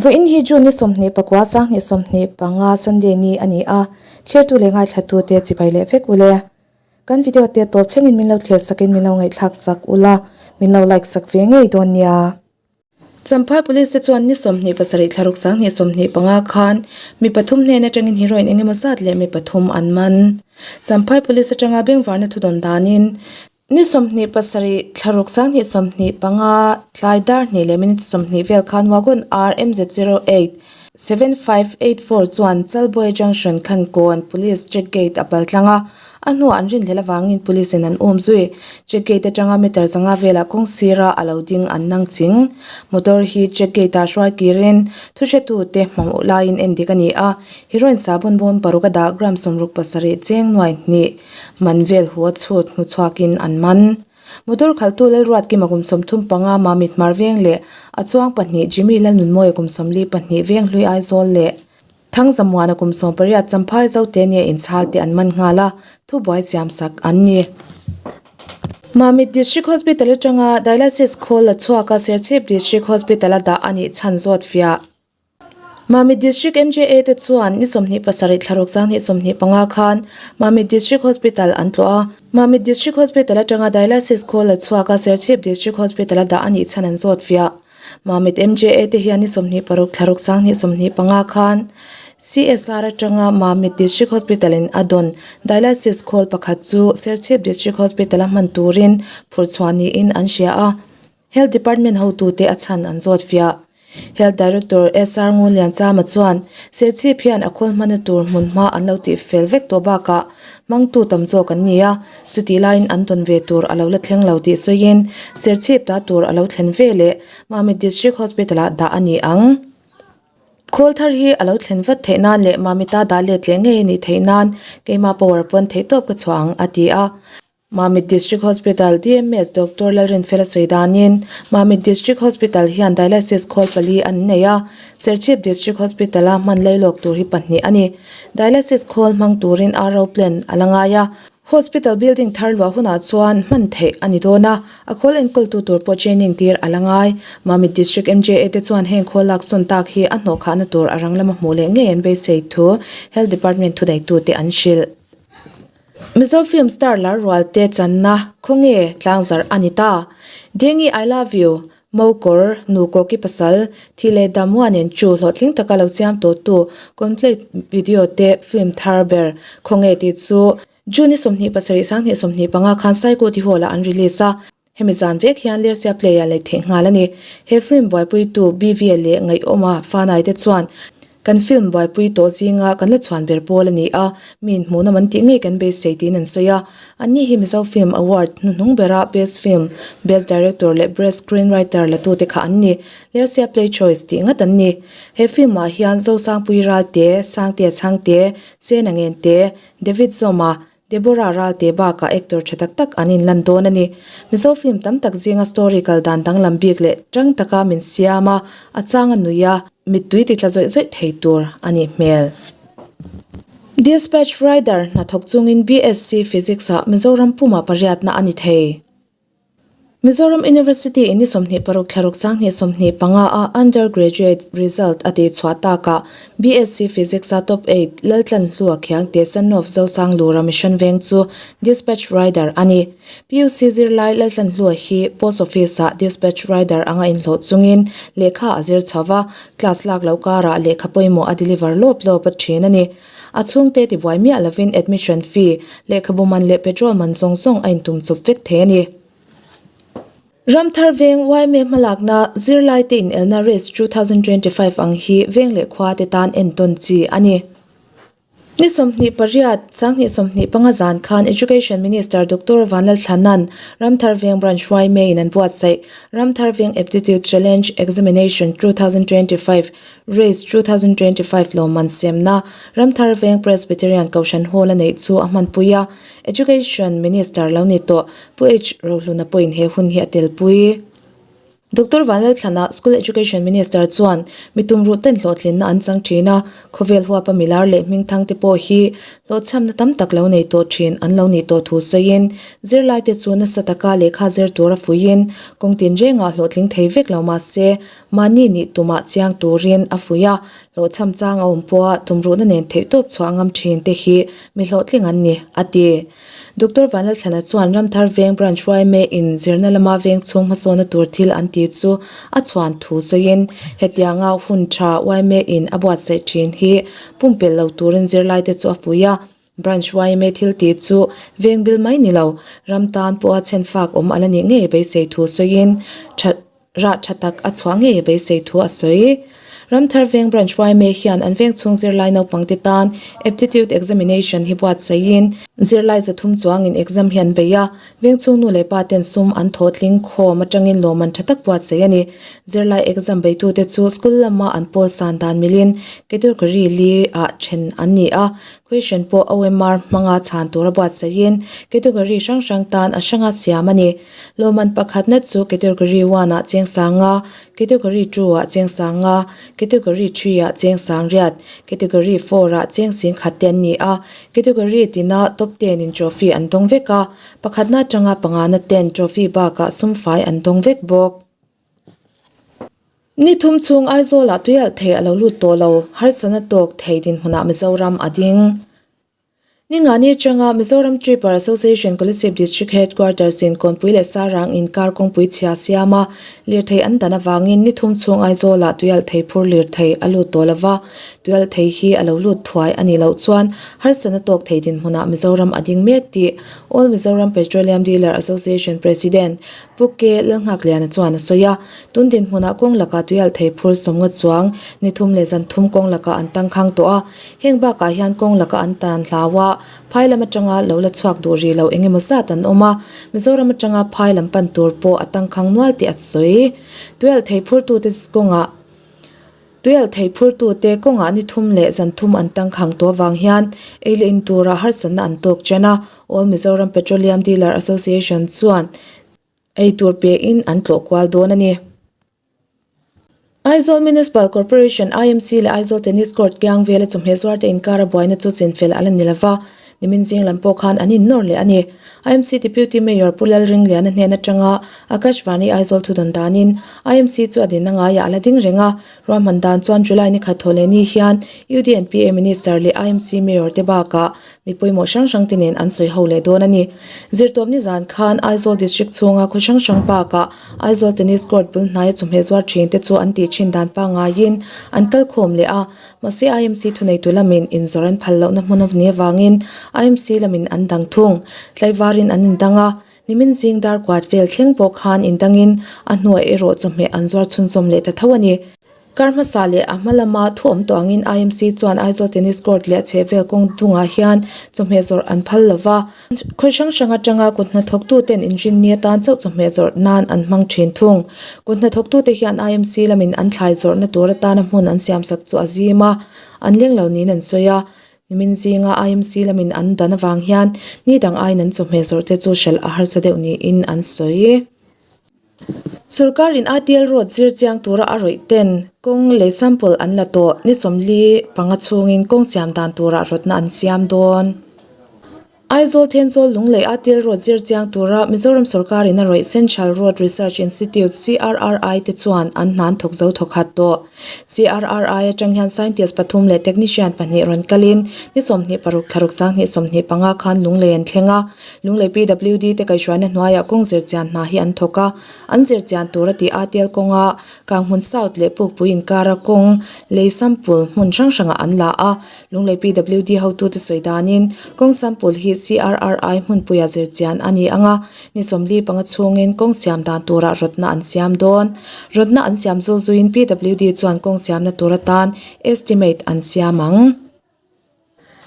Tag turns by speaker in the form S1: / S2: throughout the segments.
S1: Vawiin hi June ni 24 2025 Sunday ni a ni a, thlertu leh ngaithlatute chibai leh vek ule. Kan video te tawp thlengin min lo thlir sakin min lo ngaihthlak sak ula, min lo like sak ve ngei dawn nia. Champhai Police te chuan ni 27 thlaruk 2025 khan mi pathum hnen atangin heroin engemaw zat leh mi pathum an man. Champhai Police atanga bengvarna thudawn danin ni 27 thlaruk 2025 tlai dar hnih leh minute 20 vel khan Wagon R MZ 08 7584 chuan Chalbuai Junction Khankawn Police Check Gate a pal tlang a. A hnuah an rinhlelh avangin police in an um zui. Check gate atanga meter zanga velah kawng sira a lo ding an nang ching. Motor hi check gate ah hruai kirin thuhretu te hmamawh laiin en dik a ni a. Heroin sabun bawm paruk a dah gram 67 cheng nuai hnih man vel hu a chhut hmu chhuakin an man. Motor khalhtu Lalruatkima kum 35 Mamit Hmar Veng leh a chuang pahnih Jimmy Lalnunmawia kum 42 Venghlui Aizawl leh Thangzamuana kum 18 Champhai Zote nia inchhal te an man nghal a, thubuai siam sak an ni. Mamit District Hospital atanga Dialysis khawl la chhuak a Serchhip District Hospital a dah a nih chhan zawt fiah. Mamit District MJA te chuan ni 27 thlaruk 2025 khan Mamit District Hospital an tlawh a. Mamit District Hospital atanga Dialysis khawl la chhuak a Serchhip District Hospital a dah a nih chhan an zawt fiah. Mamit MJA te hian ni 26 thlaruk 2025 khan CSR atanga Mamit District Hospital in a dawn Dialysis khawl pakhat chu Serchhip District Hospital a hman turin phurchhuah niin an hria a. Health Department hotute a chhan an zawt fiah. Health Director SR Ngunlianchama chuan Serchhip hian a khawl hmana tur hmun hma an lo tih fel vek tawh bakah hmangtu tam zawk an ni a, chutih laiin an tawn ve tur a lo la thleng lo tih sawiin Serchhip ta tur a lo thlen ve leh Mamit District Hospital-ah dah a ni ang. Khawl thar hi a lo thlen vat theih nan leh Mamita dah let leh ngei a nih theih nan keimah power pawn theihtawp ka chhuah ang, a ti a. Mamit District Hospital DMS Doctor Lalrinfela sawi danin Mamit District Hospital hian dialysis khawl pali an nei a, Serchhip District Hospital-a hman lailawk tur hi pahnih a ni. Dialysis khawl hmang turin RO plan a la ngai a, Hospital building thar luah hunah chuan hman theih a ni dawn a, a khawl enkawltu tur pawh training tir a la ngai. Mamit District MJA te chuan heng khawl lak sawn tak hi a hnawhkhahna tur a rang lama hmuh leh ngei an beisei thu Health Department thuneitute an hrilh. Mizo film star lar rual te channa khawnge tlangzarh a ni ta. Dengi I love you, Mo kawr, nu kawki pasal, thi leh Damua nen chu hlawhtling taka lo siam tawhtu Conflict video te film thar ber khawnge tih chu June ni 27 2025 khan Saikut Hall ah an release a. Hemi zan vek hian Lersia Play-a lei theih nghal a ni. He film buaipuitu BV-a leh Ngaihawma Fanai te chuan, Kan film buaipui tawh zinga kan la chhuan ber pawl a ni a, mi inhmuhnawm an tih ngei kan beisei tiin an sawi a. Anni hi Mizo Film Award hnuhnung bera Best Film, Best Director leh Best Screenwriter latute kha an ni. Lersia Play Choice tih ngat an ni. He film-ah hian Zosangpui Ralte, Sangtea Chhangte, Sena Ngente, David Zawma, Deborah Ralte bakah actor tha tak tak an inlan dawn a ni. Mizo film tam tak zinga story kal dan danglam bik leh tang taka min siam a, a chang a nui a, mittui ti tla zawih zawih thei tur a nih hmel. Dispatch Rider hnathawk chungin BSc Physics ah Mizoram pumah pariatna a ni thei. Mizoram University in ni 26 thlaruk 2025 a undergraduate result a tih chhuah takah BSc Physics a top eight Laltlan Hlua Khiangte Son of Zosanglura Mission Veng chu Dispatch Rider a ni. PUC zirlai Laltlan Hlua hi Post Office ah Dispatch Rider anga inhlawh chungin lehkha a zir chho va, class lak loh karah lehkha pawimawh a deliver lawp lawp a thin a ni. A chhungte tibuai miah lovin admission fee, lehkhabu man leh petrol man zawng zawng a intum chawp vek thei a ni. Ramthar veng yma hmalakna zirlaite inelna race 2025 ang hi veng leh khua te tan entawn chi a ni. Ni 28, 2025 zan khan Education Minister Doctor Vanlalthlana'n Ramthar Veng Branch yma in an buatsaih Ramthar Veng Aptitude Challenge Examination 2025 Race 2025 lawmman semna Ramthar Veng Presbyterian Kohhran Hall a neih chu a hmanpui a, Education Minister lo ni tawh Pu H Rohluna pawhin he hun hi a telpui. Doctor Vanlalthlana, School Education Minister chuan mi tumruh ten hlawhtlinna an chang thin a, khawvel huapa milar leh hmingthang te pawh hi hlawhchhamna tam tak lo nei tawh thin an lo nih tawh thu sawiin zirlaite chu nasa taka lehkha zir tura fuihin kawng tinrengah hlawhtling thei vek lo mah se mahni nih tumah chiang turin a fuih a, Hlawhchham chang a awm pawha tumruhna nen theihtawp chhuah ngam thin te hi mi hlawhtling an ni, a ti. Doctor Vanlalthlana chuan Ramthar Veng Branch yma in zirna lama veng chhung hmasawna tur thil an ti chu a chhuan thu sawiin hetianga hun tha yma in a buatsaih thin hi pumpelh lo turin zirlaite chu a fuih a. Branch yma thil tih chu veng bil mai ni lo, ram tan pawha chhenfak awm a la nih ngei beisei thu sawiin tha rah tha tak a chhuah ngei beisei thu a sawi. Ramthar Veng Branch yma hian an veng chhung zirlai naupangte tan Aptitude Examination hi buatsaihin zirlai zathum chuangin exam hi an bei a, veng chhung nu leh pa ten sum an thawh tling khawm atangin lawmman tha tak buatsaih a ni. Zirlai exam beitute chu school lama an pawl san dan milin category li ah then an ni a, Question pawh OMR hmanga chhan tura buatsaihin category hrang hrang tan a hranga siam a ni. Lawmman pakhatna chu category one ah cheng sanga, category two ah cheng sanga, category three ah cheng sangriat, category four ah cheng singkhat te an ni a. Category tina top ten in trophy an dawng vek a, pakhatna atanga pangana ten trophy bakah sumfai an dawng vek bawk. Ni thum chhung Aizawlah tuialh thei a lo lut tawh lo, harsatna tawk thei dinhmunah Mizoram a ding. Ni ngahni atanga Mizoram Tripper Association Kolasib District Headquarters in Kawnpui leh Sarang inkar kawngpui chhia siam a, lirthei an dan avangin ni thum chhung Aizawlah tuialh thei phur lirthei a lut tawh lova, tuialh thei hi a lo lut thuai a nih loh chuan harsatna tawk thei dinhmunah Mizoram a ding mek tih All Mizoram Petroleum Dealer Association President Pu Ke Lalnghakliana chuan a sawi a, tun dinhmunah kawng lakah tuialh thei phur sawmnga chuang ni thum leh zan thum kawng lakah an tangkhang tawh a, heng bakah hian kawng laka an tan hlau a, phai lam atanga lo la chhuak duh rih lo eng emaw zat an awm a, Mizoram atanga phai lam pan tur pawh a tangkhang nual tih a sawi. Tuialh thei phurtute kawngah Tuialh thei phurtute kawngah ni thum leh zan thum an tangkhang tawh avang hian ei leh in turah harsatna an tawk chen a, All Mizoram Petroleum Dealer Association chuan ei tur pein an tlawh kual dawn a ni. Aizawl Municipal Corporation, IMC, leh Aizawl Tennis Court kiang vela chawhmeh zuarte inkara buaina chu chinfel a la ni lova, nimin zing lam pawh khan an innawr leh a ni. IMC Deputy Mayor Pu Lalringliana hnen atanga Akashvani Aizawl thudawn danin IMC chu a dinna ngaiah a la ding reng a, ruahman dan chuan July ni khat thaw leh ni hian UDNPA Minister leh IMC Mayor te bakah Mi pawimawh hrang hrang te nen an sawi ho leh dawn a ni. Zirtawp nizan khan Aizawl District chhunga khaw hrang hrang bakah Aizawl Tennis Court bul hnaia chawhmeh zuar thin te chu an tih thin dan pangaiin an kal khawm leh a. Mahse IMC thuneitu lamin inzawrh an phal lohna hmun a ni avangin IMC lamin an dang thung. Tlaivarin an indang a. Nimin zing dar kuat vel thleng pawh khan indangin a hnuai erawh chawhmeh an zuar chhunzawm leh ta tho a ni. Kar hmasa leh a hma lama thu awm tawh angin IMC chuan Aizawl Tennis Court leh a chhehvel kawng dungah hian chawhmeh zawrh an phal lo va. Khawi hrang hrang atanga kut hnathawktuten inrinni atan chauh chawhmeh zawrh nan an hmang thin thung. Kut hnathawktute hian IMC lamin an thlai zawrhna tur atana hmun an siamsak chu a zim a, an leng lo niin an sawi a. Nimin zinga IMC lamin an dan avang hian ni dang aiin an chawhmeh zawrh te chu hralh a harsa deuh niin an sawi. Sorkarin ATL road zir chiang tura a rawih ten kawng lei sample an la tawh ni 45 chhungin kawng siam dan turah rawtna an siam dawn. Aizawl Thenzawl Lunglei ATL road zir chiang tura Mizoram sorkarin a rawih Central Road Research Institute, CRRI, te chuan an hna an thawk zo thawkhat tawh. CRRI atang hian scientist pathum leh technician pahnih rawn kalin ni 26 thlaruk 2025 khan Lunglei an thleng a. Lunglei PWD te kaihhruaina hnuaiah kawng zir chian hna hi an thawk a. An zir chian tur a tih ATL kawnga Kanghmun South leh Pukpui inkara kawng lei sample hmun hrang hrangah an la a. Lunglei PWD hotute sawi danin kawng sample hi CRRI hmunpuia zir chian a ni ang a, ni 45 chhungin kawng siam dan turah rawtna an siam dawn. Rawtna an siam zul zuiin PWD chuan kawng siamna tur atan estimate an siam ang.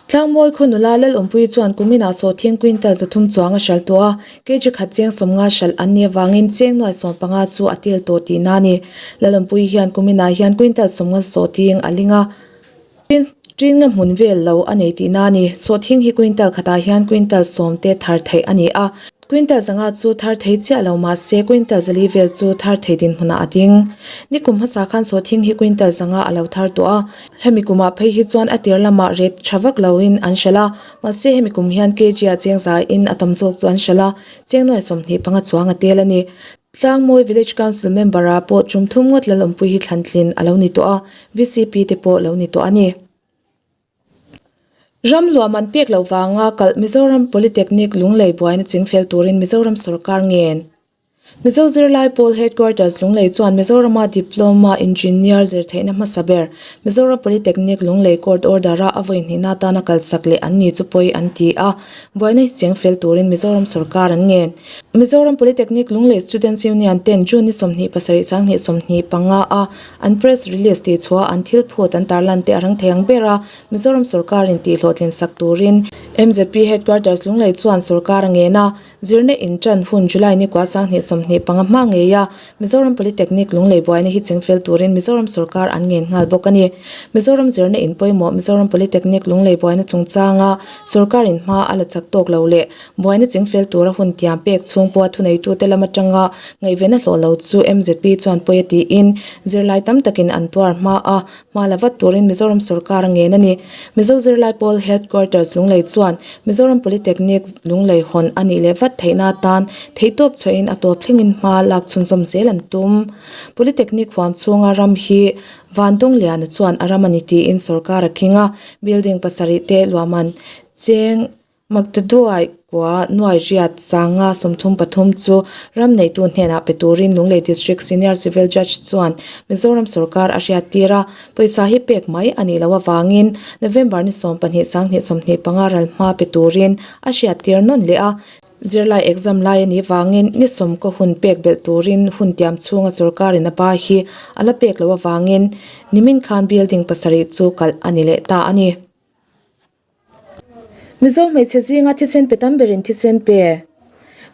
S1: Tlangmawi khaw nula Lalawmpuii chuan kuminah sawhthing quintal 300 chuang a hralh tawh a, kg khat cheng 50 hralh an nih avangin cheng nuai 15 chu a tel tawh tihna a ni. Lalawmpuii hian kuminah hian quintal 50 sawhthing a ling a. Ṭinga hmun vel lo a nei tihna a ni. Sawhthing hi quintal khatah hian quintal 10 te thar theih a ni a. Quintal 500 chu thar thei chiah lo mah se quintal 400 vel chu thar thei dinhmunah a ding. Nikum hmasa khan sawhthing hi quintal 500 a lo thar tawh a, hemi kumah phei hi chuan a tir lamah rate tha vak loin an hralh a, mahse hemi kum hian kg ah cheng zaiin a tam zawk chu an hralh a, cheng nuai 25 chuang a tel a ni. Tlangmawi Village Council member ah pawh tum thum ngawt Lalawmpui hi thlantlin a lo ni tawh a, VCP te pawh lo ni tawh a ni. Ram luah man pek loh vanga kalh Mizoram Polytechnic Lunglei buaina chingfel turin Mizoram sawrkar ngen. Mizo Zirlai Pawl Headquarters Lunglei chuan Mizorama Diploma Engineer zir theihna hmasa ber Mizoram Polytechnic Lunglei Court Order-a a vawi hnihna atana kalsak leh an ni chu pawi an ti a, buaina hi chingfel turin Mizoram sawrkar an ngen. Mizoram Polytechnic Lunglei Students Union ten June ni 27 2025 a An press release tih chhuah an thil phut an tarlan te a rang thei ang ber a, Mizoram sawrkarin tih hlawhtlin sak turin MZP Headquarters Lunglei chuan sawrkar a ngen a, zirna in tan hun July ni kua 2025 hma ngei a, Mizoram Polytechnic Lunglei buaina hi chingfel turin Mizoram sawrkar an ngen nghal bawk a ni. Mizoram zirna in pawimawh Mizoram Polytechnic Lunglei buaina chungchanga sawrkarin hma a la chak tawk lo leh buaina chingfel tura hun tiam pek chhung pawha thuneitute lam atanga Ngaihven a hlawh lo chu MZP chuan pawi a tiin zirlai tam takin an tuar hma a, hma la vat turin Mizoram sawrkar a ngen a ni. Mizo Zirlai Pawl Headquarters Lunglei chuan Mizoram Polytechnic Lunglei hawn a nih leh vat theihna atan theihtawp chhuahin a tawp thlengin hma lak chhunzawm zel an tum. Polytechnic huam chhunga ram hi Vandawngliana chuan a ram a ni tiin sawrkar a khing a, building pasarih te luahman cheng Maktaduai kua nuai riat sanga 33 chu ram neitu hnenah pe turin Lunglei District Senior Civil Judge chuan Mizoram sawrkar a hriat tir a, pawisa hi pek mai a nih loh avangin November ni 12 2025 ral hma pe turin a hriat tir nawn leh a, zirlai exam lai a nih vangin ni sawm kaw hun pek belh turin hun tiam chhunga sawrkarin a ba hi a la pek loh avangin nimin khan building pasarih chu kalh a ni leh ta a ni. Mizo hmeichhe zinga thisen pe tam berin thisen pe.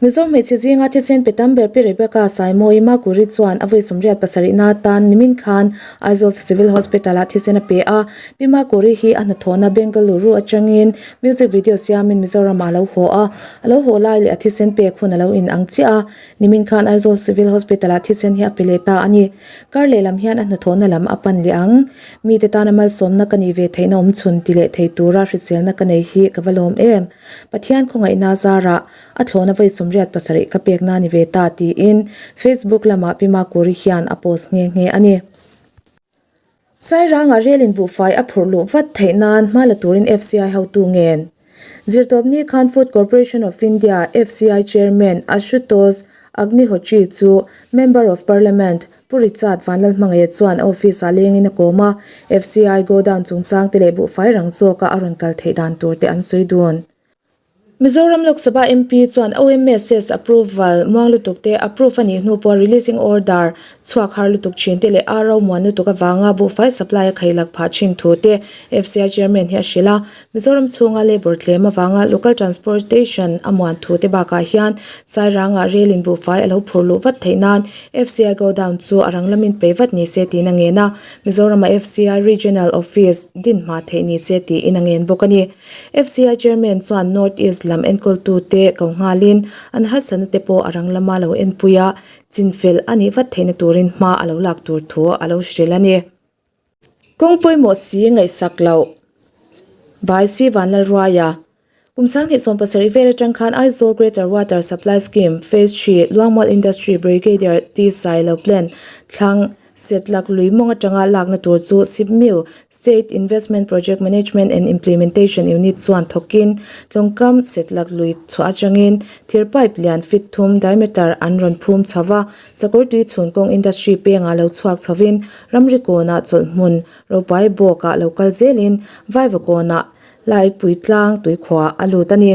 S1: Mizo hmeichhe zinga thisen pe tam ber Pi Rebecca Saimawi Makuri chuan a vawi 77 na atan nimin khan Aizawl Civil Hospital ah thisen a pe a. Pi Makuri hi a hnathawhna Bengaluru atangin music video siamin Mizoram ah a lo haw a. A lo haw lai leh a thisen pek hun a lo in ang chiah a. Nimin khan Aizawl Civil Hospital ah thisen hi a pe leh ta a ni. Kar lehlam hian a hnathawhna lam a pan leh ang. Mite tana malsawmna ka nih ve theihna awm chhun ti leh thei tura hriselna ka nei hi ka va lawm em? Pathian khawngaihna zarah a thlawhna vawi 77 ka pekna ni ve ta tiin Facebook lamah Pi Makuri hian a post nghe nghe a ni. Sairangah rel in buhfai a phurh luh vat theih nan hma la turin FCI hotu ngen. Zirtawpni khan Food Corporation of India, FCI, Chairman Ashutosh Agnihotri chu Member of Parliament Pu Richard Vanlalhmangaia chuan a office-ah lengin a kawm a, FCI godown chungchang te leh buhfai rang zawka a rawn kal theih dan tur te an sawi dun. Mizoram Lok Sabha MP chuan OMSS approval muang lutuk te approve a nih hnu pawh releasing order chhuak har lutuk thin te leh RO muan lutuk avanga buhfai supply a khailak phah thin thu te FCI Chairman hi a hrilh a. Mizoram chhunga labour tlem avanga local transportation a muan thu te bakah hian Sairangah rail in buhfai a lo phur luh vat theih nan FCI godown chu a rang lamin pei vat ni se tiin a ngen a, Mizorama FCI Regional Office din hma theih ni se tiin a ngen bawk a ni. FCI Chairman chuan North East lam enkawltute ko nghalin an harsatna te pawh a rang lama lo enpui a, chinfel a nih vat theihna turin hma a lo lak tur thu a lo hrilh a ni. Kawng pawimawh si ngaihsak loh By C Vanlalruaia Kum 2017 vel atang khan Aizawl Greater Water Supply Scheme Phase 3 Luangmual Industry Brigadier T Sailo Plan thlang Setlak lui mawng atanga lakna tur chu SIPMIU State Investment Project Management and Implementation Unit chuan thawkin tlawngkam Setlak lui chhuah atangin thir pipe lian feet thum diameter an rawn phum chho va. Sakawr tui chhun kawng industry pengah lo chhuak chhovin ramri kawnah chawlh hmun ropai bawkah lo kal zelin vaiva kawnah laipui tlang tuikhuah a lut a ni.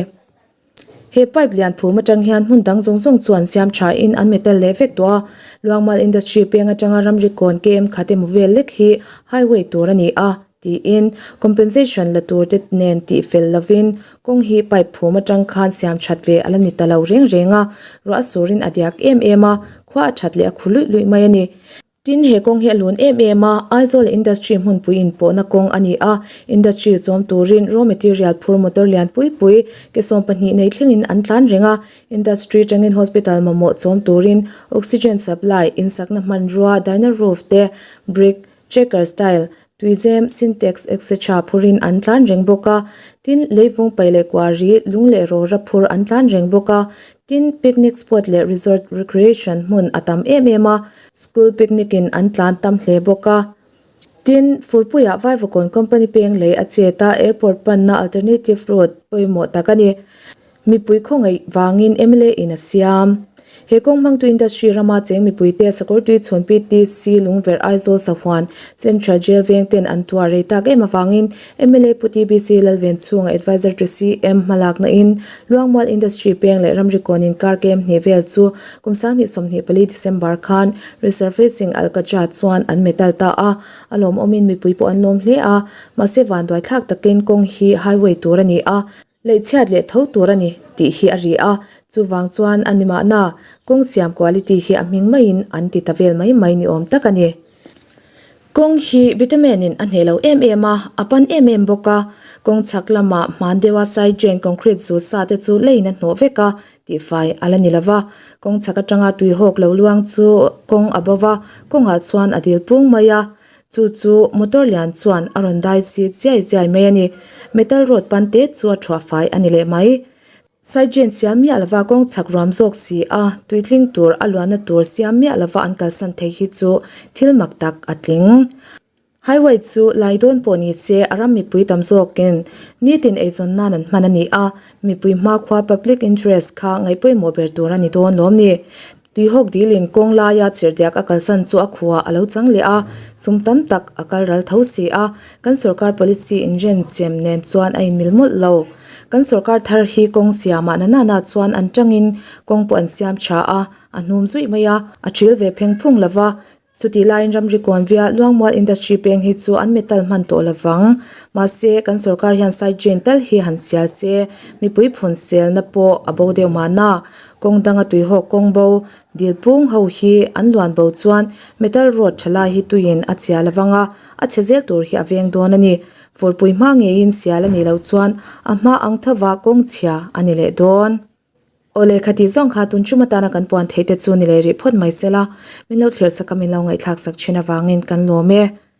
S1: He pipe lian phum atang hian hmun dang zawng zawng chu an siam thain an metal leh vek tawh a, Luangmal industry peng atanga ramri kawn KM khat emaw vel lek hi highway tur a ni a. Tiin compensation la tur te nen tih fel lovin kawng hi pipe phum atang khan siam that ve a la ni ta lo reng reng a, ruah a surin a diak em em a, khua a that leh a khu luih luih mai a ni. Tin, he kawng hi a lun em em a, Aizawl Industry hmunpui inpawhna kawng a ni a, Industry chawm turin raw material phur motor lian pui pui ke 12 nei thlengin an tlan reng a, Industry tangin hospital mamawh chawm turin oxygen supply, insakna hmanrua, diner roof te, brick, checker style, Tuizem, Sintex etc phurin an tlan reng bawk a, tin leivung paih leh kuari, lung leh rawra phur an tlan reng bawk a, tin picnic spot leh resort recreation hmun a tam em em a, school picnic in an tlan tam hle bawk a. Tin, Furpuiah Vaivakawn company peng lei a chet a, airport panna alternative road pawimawh tak a ni. Mipui khawngaih vangin mla in a siam. He kawng hmangtu industry rama cheng mipuite Sakawrtui chhun PTC Lungverh Aizawl Sahuan Central Jail veng ten an tuar rei tak em avangin mla Pu TBC Lalven chhunga Adviser to CM hmalakna in Luangmual Industry peng leh ramrikawn inkar kem hnih vel chu kum 2024 December khan resurfacing Alkatra chuan an metal ta a, a lawmawmin mipui pawh an lawm hle a, mahse vanduaithlak takin kawng hi highway tur a ni a. Leihchhiat leh tho tur a ni tih hi a ri a, chuvang chuan a ni mahna kawng siam quality hi a hming maiin an ti ta vel mai mai ni awm tak a ni. Kawng hi vitamin in a hneh lo em em a, a pan em em bawk a, kawng chhak lamah hman deuha side drain concrete zut sa te chu leiin a hnawh vek a, tihfai a la ni lova, kawng chhak atanga tuihawk lo luang chu kawng a bo va, kawngah chuan a dil pung mai a, Chu chu motor lian chuan a rawn dai si chiai chiai mai a ni. Metal road pan te chu a thuah fai a ni leh mai. Side drain siam miah lova kawng chhak ruam zawk si a, tuitling tur a luanna tur siam miah lova an kalsan thei hi chu thil mak tak a tling. Highway chu lai dawn pawh ni se a ram mipui tam zawkin nitin eizawn nan an hman a ni a, mipui hmakhua public interest kha ngaihpawimawh ber tur a ni dawn lawm ni. Tuihawk dilin kawng laia chirhdiak a kalsan chu a khuah a lo chang leh a, sum tam tak a kal ral tho si a, kan sorkar policy inrenchem nen chuan a inmil mawlh lo. Kan sorkar thar hi kawng siamah na nana chuan an tangin kawng pawh an siam tha a, a hnum zuih mai a, a thil ve pheng phung lova, Chutih laiin ramri kawn via Luangmual Industry peng hi chu an metal hman tawh lovang. Mahse, kan sorkar hian side drain tal hi han sial se, mipui phun selna pawh a bo deuh mahna. Kawng danga tuihawk kawng bo, dil pung ho hi an luan bo chuan metal road tha lai hi tuiin a chhia lovang a, a chhe zel tur hi a veng dawn a ni. Furpui hma ngeiin sial a nih loh chuan a hma ang thova kawng chhia a ni leh dawn. Aw lehkha tih zawng kha tun tum atana kan puan theih te chu ni leh rih phawt mai sela, min lo thlir sak a min lo ngaihthlak sak thin avangin kan lawm e.